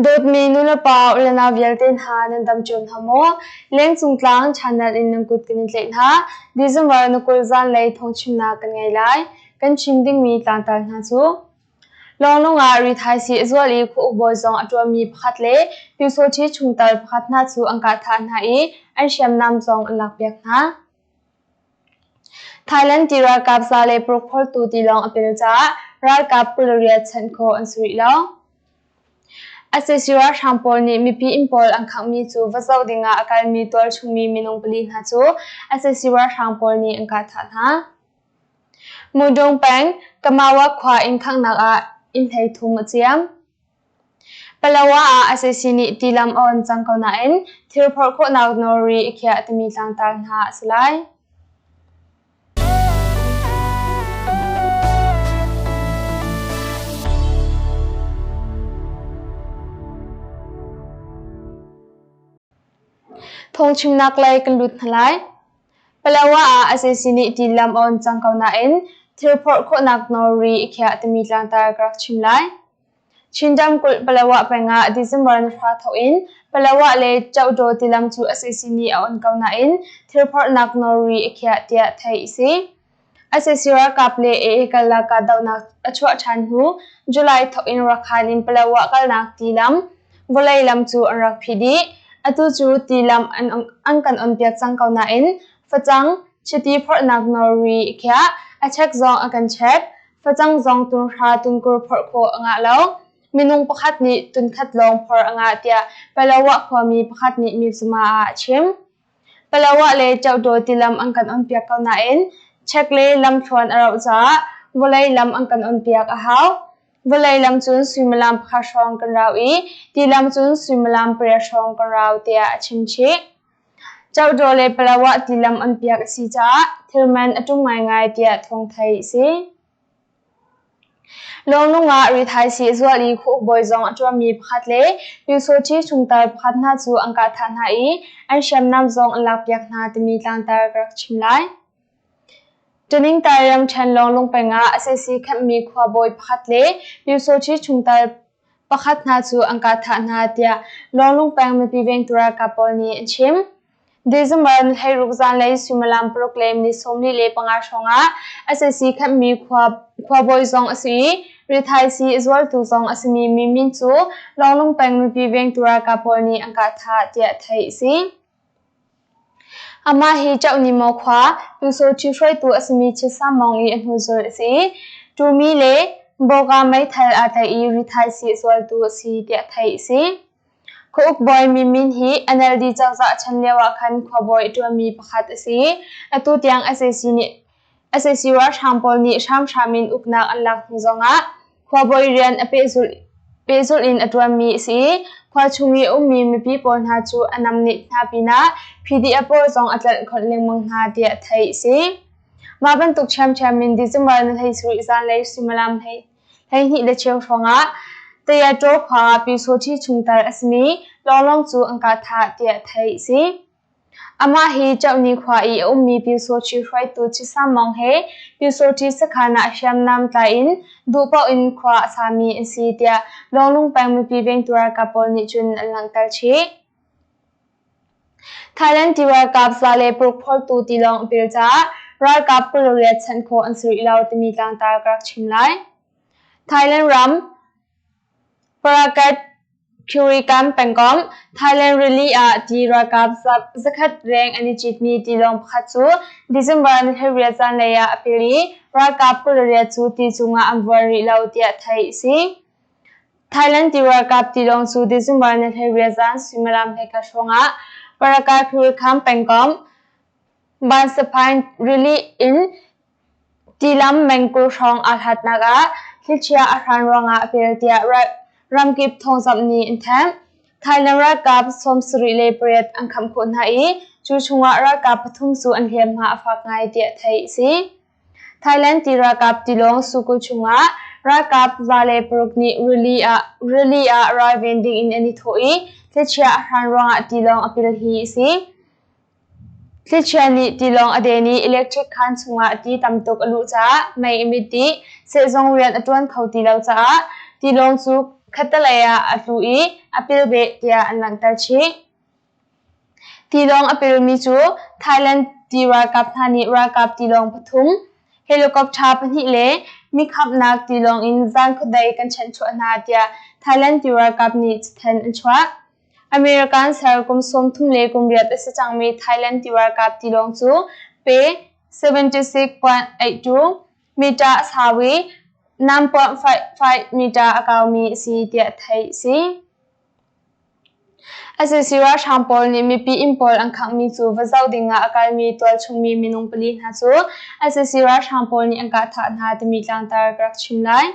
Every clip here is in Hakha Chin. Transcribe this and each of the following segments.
Dawtmi nulepa ulenau vialte hna nan dam cio hna maw? Lengcung tlang channel in nan kut kan in tlaih hna. December na 20 zanlei thawngchimnak kan ngei lai. Kan chim dingmi tlangtar hna cu Lawnglung ah rithaisii a zual i khuauk bawi zong a ṭuanmi pakhat le Pyusawṭhi chungtel pakhat hna cu an kahthah hna i an hriamnam zong an lakpiak hna. Thailand ti ralkap za le paruk phortu tilawng a pil caah ralkap 28 chanh khawh an si rih lo. Sac ralhrang pawl nih mipi inn pawl an khanghmi cu va zoh dingah a kalmi tualchungmi minung pali hna cu sac ralhrang pawl nih an kahthah hna. Mudung peng, Kamawa khua inn khanghnak ah inn 33 a ciam. Palawa ah sac nih tilam a on cang ko nain thil phorh khawhnak nawlri a khiah timi tlangtar hna a si lai. Phungchimnak lei kan lut hna lai. Palawa ah sac nih tilam a on cang ko nain thil phorh khawhnak nawlri a khiah timi tlangtar ka rak chim lai. Chin ramkulh Palawa peng ah December ni hra thawk in Palawa le Chauhdaw tilam cu sac nih a on ko nain thilphorhnak nawlri a khiah tiah theih a si. Sac ralkap le AA karlak kahdohnak a chuah ṭhan hnu July thawk in Rakhine in Palawa kalnak tilam, vawlei lam cu an rak phih dih. Atu cu tilam an kan onpiak cang ko nain facang, chiti phorhnak nawlri a khiah, a check zong a kan check. Facang zong tunhra tunkur phorh khawh a ngah lo. Minung pakhat nih tunkhat lawng phor a ngah tiah Palawa khuami pakhat nih Mipsama ah a chim. Palawa le Chauhdaw tilam an kan onpiak ko nain Czech le lamthluan a rauh caah vawlei lam an kan onpiak a hau. Vawlei lam cun suimilam pakhat hrawng kan rau i tilam cun suimilam pariat hrawng kan rau tiah a chim chih. Chauhdaw le Palawa tilam an piak a si caah thilman a ṭum ngaingai tiah thawng theih a si. Lawnglung ah rithaisii a zual i khuauk bawi zong a ṭuanmi pakhat le Pyusawṭhi chungtel pakhat hna cu an kahthah hna i an hriamnam zong an lakpiak hna timi tlangtar ka rak chim lai. Ṭaningtai ramṭhen Lawnglung peng ah sac khenhmi khuabawi pakhat le Pyusawṭhi chungtel pakhat hna cu an kahthah hna tiah Lawnglung peng mipi vengtu ralkap pawl nih an chim. December ni 16 zanlei suimilam paruk le minute 45 hrawngah sac khenhmi khuabawi zong a si i rithaisii a zualtu zong a simi mi min cu Lawnglung peng mipi vengtu ralkap pawl nih an kahthah tiah theih a si. Amah hi Chauhnimaw khua Pyusawṭhi hruaitu a simi Chisa Mawng i a hnuzul a si. Tumi le Boga meithal aa tlaih i rithaisii a zualtu a si tiah theih a si. Khuauk bawi Min Min hi NLD cozah chan lio ah khan khuabawi a ṭuanmi pakhat a si. Atu tiang sac nih sac ralhrang pawl nih hramhram in uknak an lak hnu zongah khuabawi rian a pehzulh in a ṭuanmi a si. Khua chung i a ummi mipi pawl hna cu a namneh hna pinah PDF pawl zong a tlalhkhonh lengmang hna tiah theih a si. Mah bantuk ṭhiamṭhiam in December ni 17 zanlei suimilam 12 le cheu hrawngah Tayaṭaw khua ah Pyusawṭhi chungtel a simi lawnglawng cu an kahthah tiah theih a si. Amah hi Chauhni khua i a ummi Pyusawṭhi hruaitu Chisa Mawng he Pyusawṭhi sakhan ah hriamnam tlai in duhpaoh in khua a sami an si tiah Lawnglung peng mipi vengtu ralkap pawl nih cun an langhter chih. Thailand ti ralkap za le paruk phawltu tilawng a pil caah ralkap 28 chanh khawh an si rih lo timi tlangtar ka rak chim lai. Thailand ram Parakat Khirikam pengkomh Thailand rili ah ti ralkap zakhat reng an i citmi tilawng pakhat cu December ni 18 zanlei ah a pil i ralkap 28 cu ti cungah an vuan rih lo tiah theih a si. Thailand ti ralkap tilawng cu December ni 18 zan suimilam 11 hrawngah Parakat Khirikam pengkomh Bansapain rili in Tilam meng 20 hrawng aa hlatnak ah thlichia a hran ruangah a pil tiah ramkip thawngzamh nih an thanh. Thailand ralkap 78 an khamh khawh hna i cu chungah ralkap pathum cu an hliamhma a fak ngai tiah theih a si. Thailand ti ralkap tilawng Sukul chungah ralkap 106 nih rili ah ralven dingin an i thawh i thlichia a hran ruangah tilawng a pil hi a si. Thlichia nih tilawng a den i electric khaan chungah ti tam tuk a luh caah mei a mit dih. Sehzung rian a ṭuan kho ti lo caah tilawng cu khattelei ah a tlu i a pil beh tiah an langhter chih. Tilawng a pilmi cu Thailand ti ralkap hna nih ralkap tilawng pathum, helicopter pahnih le mikhamhnak tilawng in zan khuadei kan chanhchuah hna tiah Thailand ti ralkap nih cathanh an chuah. American ser kum 38 a si cangmi Thailand ti ralkap tilawng cu pe 76.82 meter a sau i 9.55 meter a kaumi a si tiah theih a si. Sac ralhrang pawl nih mipi inn pawl an khanghmi cu va zoh dingah a kalmi tualchungmi minung pali hna cu sac ralhrang pawl nih an kahthah hna timi tlangtar ka rak chim lai.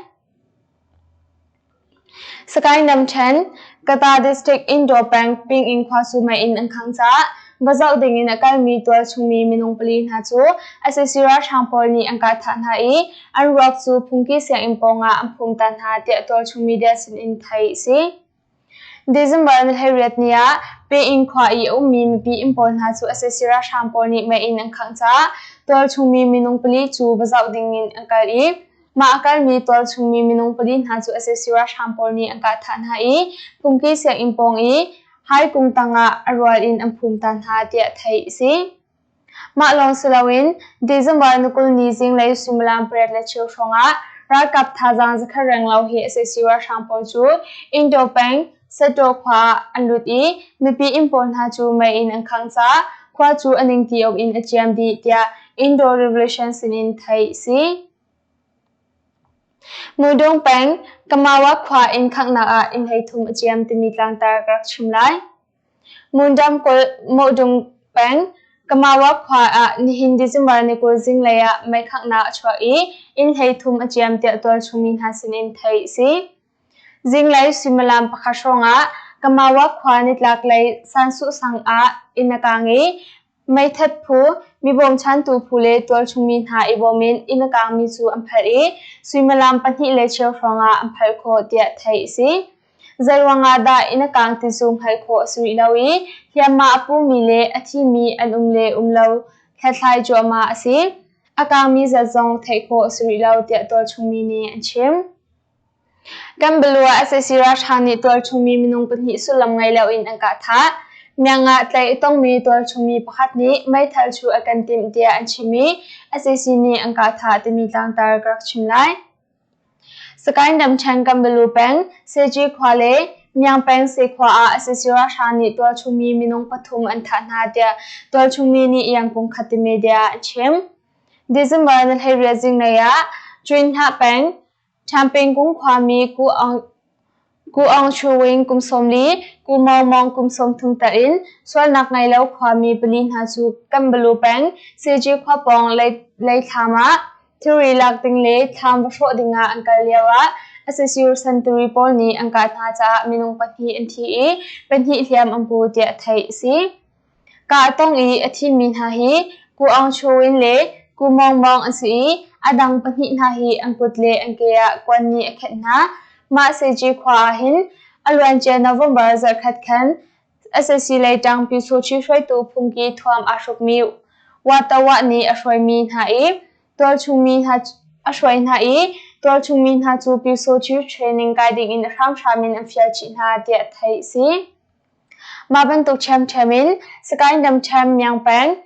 Sagaing ramṭhen, Kata District Indaw peng Pingin khua sumai in an khangh caah va zoh dingin a kalmi tualchungmi minung pali hna cu sac ralhrang pawl nih an kahthah hna i an ruak cu phungki sianginn pawngah an phum ta hna tiah tualchung media sinin theih a si. December ni 18 ni ah Pein khua i a ummi mipi inn pawl hna cu sac ralhrang pawl nih mei in an khangh caah tualchungmi minung pali cu va zoh dingin an kal i mah a kalmi tualchungmi minung pali hna cu sac ralhrang pawl nih an kahthah hna i phungki sianginn pawng i haikung tangah a rual in an phum ta hna tiah theih a si. Mah lawng si loin December ni 20 ni zinglei suimilam pariat le cheu hrawngah ralkap thazaang zakhat renglo hi sac ralhrang pawl cu Indo peng Saṭaw khua ah an lut i mipi inn pawl hna cu mei in an khangh caah khua cu a ningti awk in a ciam dih tiah Indo Revolution sinin theih a si. Muidung peng Kamawa khua inn khanghnak ah inn 33 a ciam timi tlangtar ka rak chim lai. Mundam Mawdung peng, Kamawa khua ah nihin December ni 20 zinglei ah meikhanghnak a chuak i inn 33 a ciam tiah tualchungmi hna sinin theih a si. Zinglei suimilam pakhat hrawngah Kamawa khua nitlaklei Sansuh sang ah inn a kaang i Meithat phu, mi bawmchantu phu le tualchungmi hna i bawm in inn a kaangmi cu an phalh i suimilam pahnih le cheu hrawngah an phalh khawh tiah theih a si. Zeiruang ah dah inn a kaang ti cu hngalh khawh a si rih lo i hliamhma a pumi le a thimi an um le um lo hlathlai cuahmah a si. A kaangmi zat zong theih khawh a si rih lo tiah tualchungmi nih an chim. Kan bialu ah sac ralhrang nih tualchungmi minung pahnih sullam ngei loin an kah thah. Myanmar tlaih a tongmi tualchungmi pakhat nih meithal chu a kan timh tiah an chim i sac nih an kah thah timi tlangtar ka rak chim lai. Sagaing ramṭhen Kanbalu peng, Seji khua le Myanmar peng Sekhua ah sac ralhrang nih tualchungmi minung pathum an thah hna tiah tualchungmi nih Yangon Khatte Media ah an chim. December ni 18 zinglei ah Cwinhnah peng, Ṭhampingkung khuami Ku Aung Chu Win kum 40, Ku Maung Maung kum 30 tel in sualnak ngei lo khuami pali hna cu Kanbalu peng Seji khua pawng Leithlam ah thilri lak ding le thlam va hrawh dingah an kal lioah sac santuri pawl nih an kah hna caah minung pahnih an thi i pahnih hliam an pu tiah theih a si. Kah a tong i a thimi hna hi Ku Aung Chu Win le Ku Maung Maung an si i a dang pahnih hna hi an kut le an ke ah kuan nih a khenh hna. Mah Seiji khua ah hin a luancia November zarhkhat khan sac lei ṭang Pyusawhti hruaitu phungki thuam aa hrukmi Watawah nih a hruaimi hna i tualchungmi hna a hruai hna i tualchungmi hna cu Pyusawhti training kai dingin a hramhram in an fial chih hna tiah theih a si. Mah bantuk ṭhiamṭhiam in Sagaing ramṭhen Myanpeng,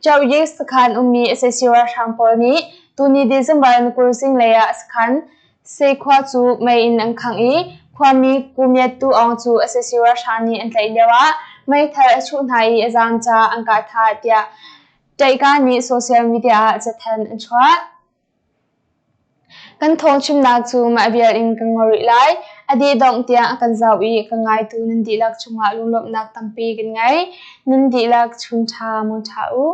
Kyaukyi sakhan ummi sac ralhrang pawl nih tuni December ni 20 zinglei ah sakhan Sekhua cu mei in an khangh i khuami Ku Myat Tu Aung cu sac ralhrang nih an tlaih lioah meithal a chuh hna i a zaam caah an kah thah tiah Ṭaihka nih social media ah cathanh an chuah. Kan thawngchimnak cu mah vial in kan ngol rih lai. A dih dongh tiang a kan zoh i ka ngaitu nan dihlak cungah lunglawmhnak tampi kan ngei. Nan dihlak chun ṭha mung ṭha u.